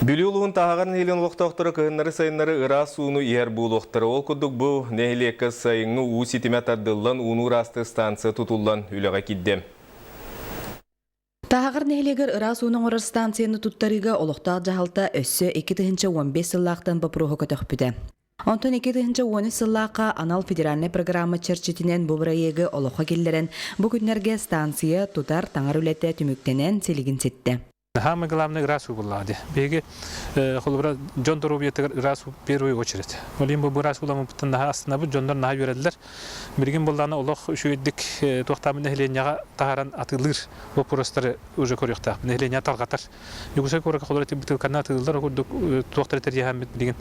Бүлүү улууһун Тааһаҕар нэһилиэгин олохтоохторо кыһыннары-сайыннары ыраас ууну иһэр буолуохтара. Ол курдук бу нэһилиэккэ сайыҥҥы уу ситимэ тардыллан, ууну ыраастыыр станция тутуллан үлэҕэ киирдэ. Тааһаҕар нэһилиэгэр ыраас ууну оҥорор станцияны туттарыыга олохтоох дьаһалта өссө 2015 сыллаахтан боппуруоһу көтөхпүтэ. Онтон 2013 сыллаахха анал федеральнай программа чэрчитинэн бу бырайыагы олоххо киллэрэн, бу күннэргэ станция тутар, таҥар үлэтэ түмүктэнэн силигин ситтэ. Самый главный ыраас уу буоллаҕа дии. Биһиги холобура дьон доруобуйатыгар ыраас уу первую очередь. Ол иһин бу ыраас ууламмыттан наһаа астынабыт, дьоннор наһаа үөрэллэр. Билигин буоллаҕына олох үчүгэйдик туохтаабыт нэһилиэнньэҕэ таһааран атыылыыр боппуруостары уже көрүөхтээхпит. Нэһилиэнньэҕэ тарҕатар. Дьокуускай куоракка холобура ити бытыылканы атыылыыллар, ол курдук туохтары тэрийэһэммит билигин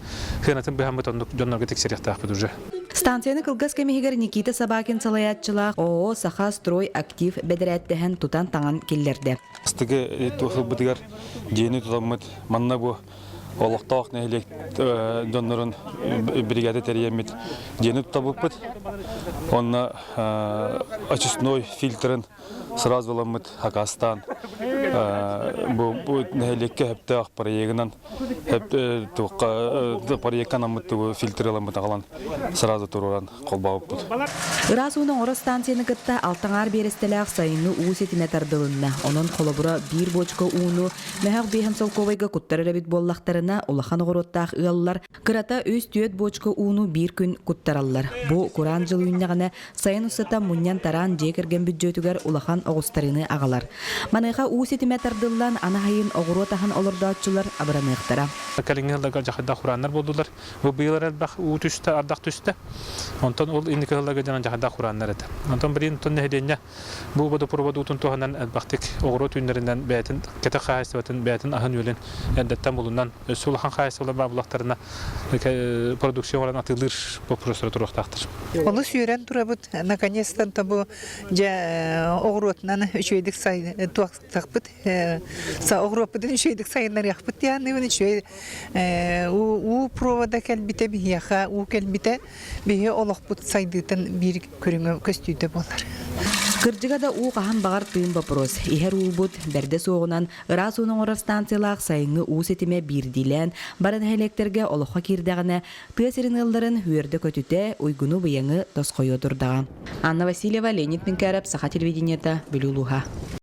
сыанатын быһаммыт оннук дьоннорго тиксэриэхтээхпит уже. Станцияны кылгас кэм иһигэр Никита Собакин салайааччылаах ООО «Саха строй актив» бэдэрээттэһэн тутан-таҥан киллэрдэ. Астыгы туохылбытыгар дьиэни тутаммыт манна бу олохтоох нэһилиэк дьоннорун бригада тэрийэммит дьиэни тутабыппыт. Онно очистной фильтрын сразу ыламмыт акаастаан бу нэһилиэккэ сөптөөх проегынан проекка анаммыт фильтр ыламмыт аҕалан сразу туруоран холбообуппут. Ыраас ууну оҥорор станцияны кытта алтаҥаар биэрэстэлээх сайыҥҥы уу ситимэ тардылынна. Онон холобура биир буочука ууну мөһөх биэһэн солкуобайга куттарар эбит буоллахтарына, улахан оҕуруоттаах ыаллар кырата үс-түөрт буочука ууну биир күн куттараллар. Бу кураан дьыл үүннэҕинэ, сайын устата мунньан-тараан дьиэ кэргэн бүддьүөтүгэр улахан оҕустарыыны аҕалар. Маныаха уу ситимэ тардыллан, аны сайын оҕуруот аһын олордооччулар абыраныахтара. Кэлиҥҥи сылларга дьахайдаах курааннар буоллулар. Бу быйыл элбэх уу түстэ, ардах түстэ. Онтон ол инники сылларга дьон дьаһайдаах курааннар этэ. Онтон билигин онтон нэһилиэнньэ бу водопровод уутун туһанан элбэхтик оҕуруот үүннэринэн бэйэтин кэтэх хаһаайыстыбатын бэйэтин аһын-үөлүн эрдэттэн булунан өссө улахан хаһаайыстыбалар баар буллахтарына продукция оҥорон атыылыыр боппуруостара туруохтаахтар. Олус үөрэн турабыт. Наконец-то бу дьэ оҕуруотунан үчүгэйдик туохтахпыт оҕуруоппутун үчүгэйдик сайыннарыахпыт диэн үчүгэй уу провода кэлбитэ биһиэхэ уу кэлбитэ биһи олохпут сайдыытын биир көрүҥэ көстүүтэ буолар. Кырдьыга да уу хаһан баҕар тыын боппуруос. Иһэр уубут бэрдэ суоҕунан ыраас ууну оҥорор станциялаах сайыҥҥы уу ситимэ биирдиилээн бары нэһилиэктэргэ олоххо киирдэҕинэ тыа сирин ыалларын үөрдэ-көтүтэ, уйгуну-быйаҥы тосхойуо турдаҕа. Анна Васильева, Леонид Минкаров, Саха телевидениета, Бүлүү улууһа.